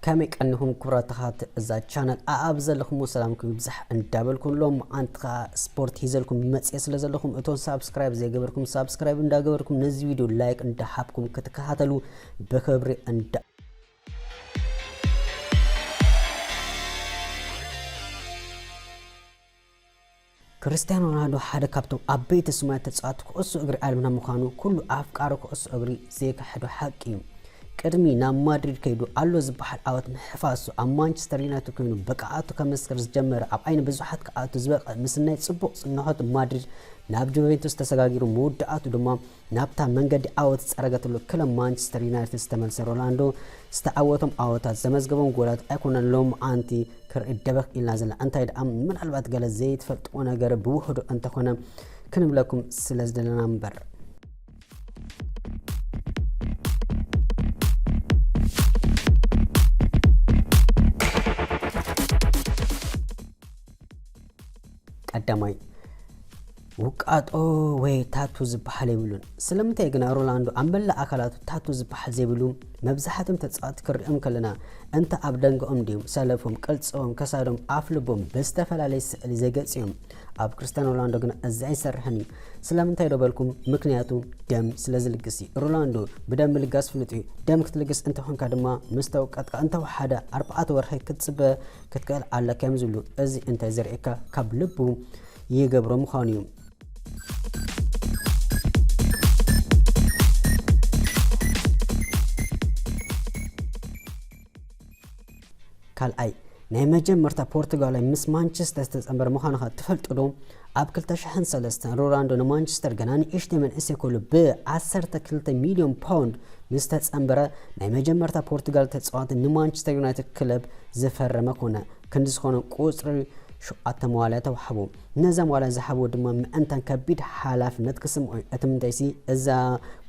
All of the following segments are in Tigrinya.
ከመይ ቀኒኹም ክቡራት ተኸታተልቲ እዛ ቻነል? ኣኣብ ዘለኹም ሰላምኩም ይብዛሕ እንዳበልኩም፣ ሎም መዓንቲ ኸኣ ስፖርት ሒዘልኩም መጽየ ስለ ዘለኹም፣ እቶም ሳብስክራይብ ዘይገበርኩም ሳብስክራይብ እንዳገበርኩም፣ ነዚ ቪድዮ ላይክ እንዳሃብኩም ክትከታተሉ ብኽብሪ እንዳ ክርስቲያኖ ሮናልዶ ሓደ ካብቶም ዓበይቲ ስማት ተጻወትቲ ኩዕሶ እግሪ ዓለምና ምዃኑ ኩሉ ኣፍቃሪ ኩዕሶ እግሪ ዘይክሕዶ ሓቂ እዩ። ቅድሚ ናብ ማድሪድ ከይዱ ኣሎ ዝበሃል ዓወት ምሕፋሱ፣ ኣብ ማንቸስተር ዩናይትድ ኮይኑ ብቅዓቱ ከመስክር ዝጀመረ፣ ኣብ ዓይኒ ብዙሓት ክኣቱ ዝበቕዐ፣ ምስ ናይ ጽቡቕ ጽንሖት ማድሪድ ናብ ጁቬንቱስ ተሰጋጊሩ፣ መወዳእቱ ድማ ናብታ መንገዲ ዓወት ዝጸረገትሉ ክለብ ማንቸስተር ዩናይትድ ዝተመልሰ ሮናልዶ፣ ዝተዓወቶም ዓወታት፣ ዘመዝገቦም ጎላት ኣይኮነን ሎምዓንቲ ክርኢ ደበኽ ኢልና ዘለና። እንታይ ደኣ ምናልባት ገለ ዘይትፈልጥዎ ነገር ብውሑዱ እንተኾነ ክንብለኩም ስለ ዝደለና እምበር። ቀዳማይ፣ ውቃጦ ወይ ታቱ ዝበሃል የብሉን። ስለምንታይ ግና ሮናልዶ ኣብ መላእ ኣካላቱ ታቱ ዝበሃል ዘይብሉ? መብዛሕትኦም ተጻወትቲ ክንሪኦም ከለና፣ እንተ ኣብ ደንገኦም ድዮም፣ ሰለፎም፣ ቅልጽሞም፣ ከሳዶም፣ ኣፍልቦም ብዝተፈላለየ ስእሊ ዘገጽ እዮም። ኣብ ክርስቲያኖ ሮናልዶ ግና እዚ ኣይሰርሕን እዩ። ስለምንታይ ዶ በልኩም? ምክንያቱ ደም ስለ ዝልግስ እዩ። ሮናልዶ ብደም ምልጋስ ፍሉጥ እዩ። ደም ክትልግስ እንተኾንካ ድማ ምስ ተውቀጥካ እንተወሓደ ኣርባዕተ ወርሒ ክትጽበ ክትክእል ኣለካ እዮም ዝብሉ። እዚ እንታይ ዘርእየካ? ካብ ልቡ ይገብሮ ምዃኑ እዩ። ካልኣይ፣ ናይ መጀመርታ ፖርቱጋላዊ ምስ ማንቸስተር ዝተጸንበረ ምዃኑ ኸ ትፈልጡ ዶ? ኣብ ክልተ ሽሕን ሰለስተን ሮናልዶ ንማንቸስተር ገና ንእሽተይ መንእሰይ ከሎ ብ ዓሰርተ ክልተ ሚልዮን ፓውንድ ምስ ተጸንበረ፣ ናይ መጀመርታ ፖርቱጋል ተጻዋቲ ንማንቸስተር ዩናይትድ ክለብ ዝፈረመ ኮነ። ክንዲ ዝኾነ ቁጽሪ ሸውዓተ መዋልያ ተዋህቦ። ነዛ መዋልያ ዝሃቦ ድማ ምእንታን ከቢድ ሓላፍነት ክስምዖ እዩ። እቲ ምንታይሲ፣ እዛ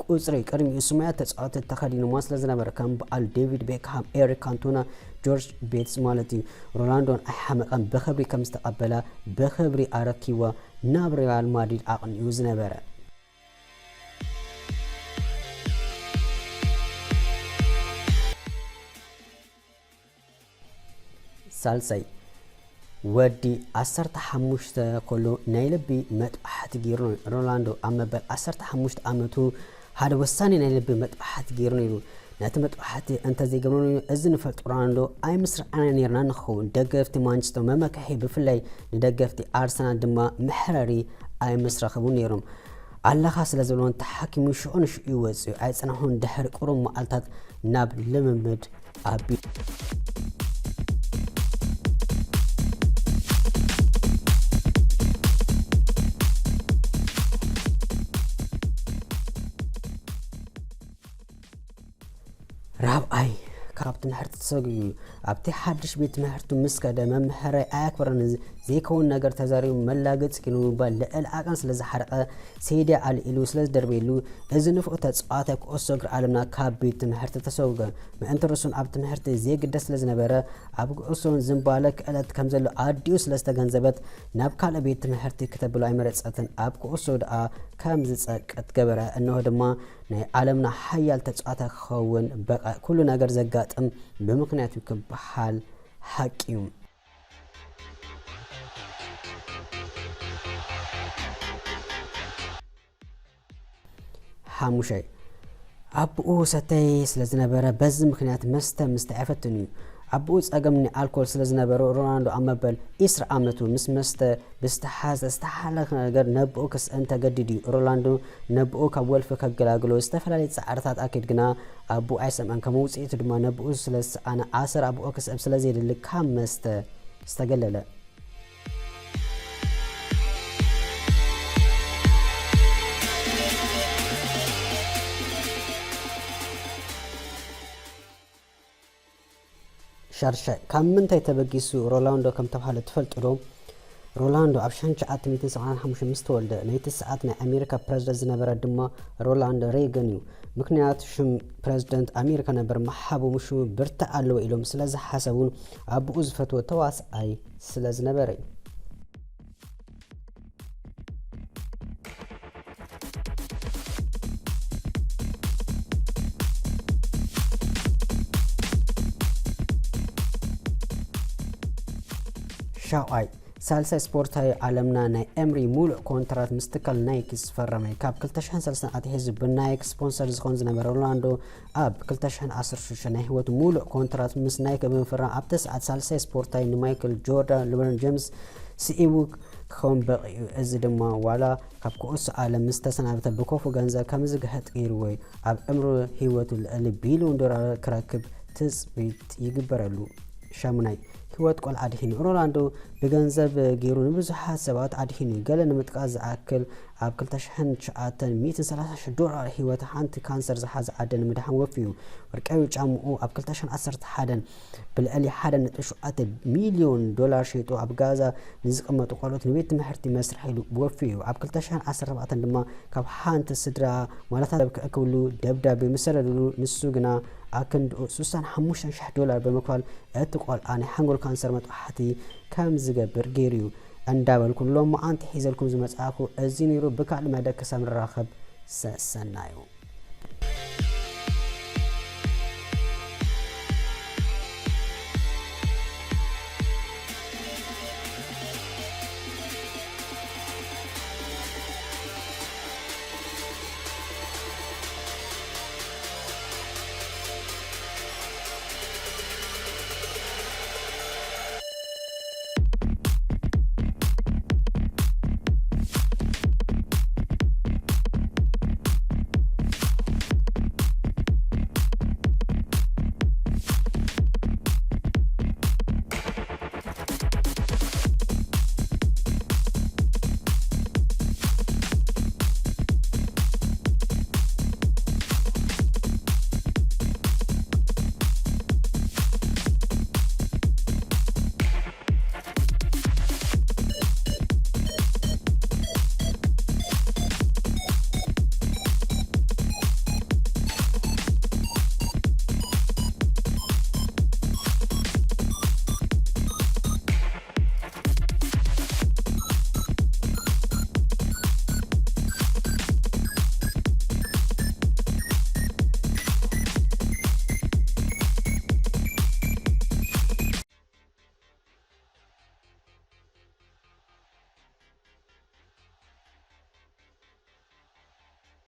ቁጽሪ ቅድሚኡ ስሙያት ተጻወቲ ተኸዲኖማ ስለ ዝነበረ፣ ከም በዓል ዴቪድ ቤክሃም፣ ኤሪክ ካንቶና፣ ጆርጅ ቤትስ ማለት እዩ። ሮናልዶን ኣይሓመቐን፣ ብኽብሪ ከም ዝተቐበላ ብኽብሪ ኣረኪዋ ናብ ሪያል ማድሪድ ኣቕኒኡ ዝነበረ። ሳልሳይ፣ ወዲ ዓሰርተ ሓሙሽተ ከሎ ናይ ልቢ መጥባሕቲ ገይሩ። ሮናልዶ ኣብ መበል ዓሰርተ ሓሙሽተ ዓመቱ ሓደ ወሳኒ ናይ ልቢ መጥባሕቲ ገይሩ ነይሩ። ነቲ መጥባሕቲ እንተዘይገብሮ ነይሩ፣ እዚ ንፈልጦ ሮናልዶ ኣይምስራዕና ነይርና ንኸውን። ደገፍቲ ማንቸስተር መመክሒ፣ ብፍላይ ንደገፍቲ ኣርሰናል ድማ መሕረሪ ኣይምስረኸቡን ነይሮም። ኣለኻ ስለ ዝበልዎን ተሓኪሙ ሽዑ ንሽዑ እዩ ወፂኡ። ኣይጸናሑን፣ ድሕሪ ቁሩብ መዓልታት ናብ ልምምድ ኣቢሉ። ራብዓይ፣ ካብ ትምህርቲ ተሰጉጉ። ኣብቲ ሓድሽ ቤት ትምህርቱ ምስ ከደ፣ መምህረይ ኣየክብረኒ፣ ዘይከውን ነገር ተዛሪቡ፣ መላገጺ ኮይኑ ብምባል ልዕሊ ዓቐን ስለ ዝሓረቐ፣ ሴድያ ኣልዒሉ ስለ ዝደርበየሉ፣ እዚ ንፉዕ ተጻዋታይ ኩዕሶ እግሪ ዓለምና ካብ ቤት ትምህርቲ ተሰጉገ። ምእንቲ ርእሱን ኣብ ትምህርቲ ዘይግደስ ስለ ዝነበረ፣ ኣብ ኩዕሶን ዝንባለ ክእለት ከም ዘሎ ኣዲኡ ስለ ዝተገንዘበት፣ ናብ ካልእ ቤት ትምህርቲ ክተብሎ ኣይመረጸትን። ኣብ ኩዕሶ ደኣ ከም ዝጸቅጥ ገበረ። እንሆ ድማ ናይ ዓለምና ሓያል ተጻዋታይ ክኸውን በቐ። ኩሉ ነገር ዘጋጥም ብምኽንያት እዩ ክበሃል ሓቂ እዩ። ሓሙሻይ፣ ኣቦኡ ሰተይ ስለ ዝነበረ፣ በዚ ምኽንያት መስተ ምስታይ ኣይፈትን እዩ። ኣቦኡ ጸገም ናይ ኣልኮል ስለ ዝነበሮ፣ ሮናልዶ ኣብ መበል ዒስራ ዓመቱ ምስ መስተ ብዝተሓዘ ዝተሓላለኸ ነገር ነቦኡ ክስእን ተገዲዱ እዩ። ሮናልዶ ነቦኡ ካብ ወልፊ ከገላግሎ ዝተፈላለየ ጻዕርታት ኣካይድ፣ ግና ኣቦኡ ኣይሰምዐን። ከም ውጽኢቱ ድማ ነቦኡ ስለ ዝሰኣነ፣ ኣሰር ኣቦኡ ክስዕብ ስለ ዘየድሊ ካብ መስተ ዝተገለለ። ሻድሻይ፣ ካብ ምንታይ ተበጊሱ ሮላንዶ ከም ተባህለ ትፈልጡ ዶ? ሮላንዶ ኣብ ሺሕ ትሽዓተ ሚእትን ሰብዓን ሓሙሽተን ምስ ተወልደ፣ ናይቲ ሰዓት ናይ ኣሜሪካ ፕረዚደንት ዝነበረ ድማ ሮላንዶ ሬገን እዩ። ምኽንያት ሽም ፕረዚደንት ኣሜሪካ ነበር ምሓቦም ሽሙ ብርትዒ ኣለዎ ኢሎም ስለ ዝሓሰቡን ኣቦኡ ዝፈትዎ ተዋስኣይ ስለ ዝነበረ እዩ። ሻውዓይ፣ ሳልሳይ ስፖርታዊ ዓለምና ናይ ኤምሪ ሙሉእ ኮንትራት ምስ ትካል ናይክ ዝፈረመ። ካብ ክልተ ሽሕን ሰለስተን ኣትሒዙ ብናይክ ስፖንሰር ዝኾን ዝነበረ ሮናልዶ ኣብ ክልተ ሽሕን ዓሰርተ ሽዱሽተ ናይ ህይወቱ ሙሉእ ኮንትራት ምስ ናይክ ብምፍራም ኣብቲ ሰዓት ሳልሳይ ስፖርታዊ ንማይክል ጆርዳን፣ ልብሮን ጀምስ ስዒቡ ክኸውን በቒዑ። እዚ ድማ ዋላ ካብ ኩዕሶ ዓለም ምስ ተሰናበተ ብኮፉ ገንዘብ ከም ዝግሕጥ ገይርዎ እዩ። ኣብ ዕምሩ ህይወቱ ልዕሊ ቢልዮን ዶላር ክረክብ ትጽቢት ይግበረሉ። ሻሙናይ፣ ህይወት ቆልዓ ኣድሒኑ። ሮናልዶ ብገንዘብ ገይሩ ንብዙሓት ሰባት ኣድሒኑ። ገለ ንምጥቃስ ዝኣክል ኣብ ክልተ ሽሕን ትሽዓተን ሚእትን ሰላሳ ሽሕ ዶላር ህይወት ሓንቲ ካንሰር ዝሓዘ ኣደ ንምድሓን ወፊዩ። ወርቃዊ ጫምኡ ኣብ ክልተ ሽሕን ዓሰርተ ሓደን ብልዕሊ ሓደ ነጥቢ ሸውዓተ ሚልዮን ዶላር ሸይጡ ኣብ ጋዛ ንዝቕመጡ ቆልዑት ንቤት ትምህርቲ መስርሒ ኢሉ ወፊዩ። ኣብ ክልተ ሽሕን ዓሰርተ ኣርባዕተን ድማ ካብ ሓንቲ ስድራ ማለታት ክእክብሉ ደብዳቤ ምስ ሰደድሉ ንሱ ግና ኣክንድኡ ስሳን ሓሙሽተን ሽሕ ዶላር ብምክፋል እቲ ቆልዓ ናይ ሓንጎል ካንሰር መጥባሕቲ ከም ዝገብር ገይሩ እዩ። እንዳበልኩም ሎማዓንቲ ሒዘልኩም ዝመጻእኩ እዚ ነይሩ። ብካልእ መደብ ክሳብ ንራኸብ ሰሰናዩ።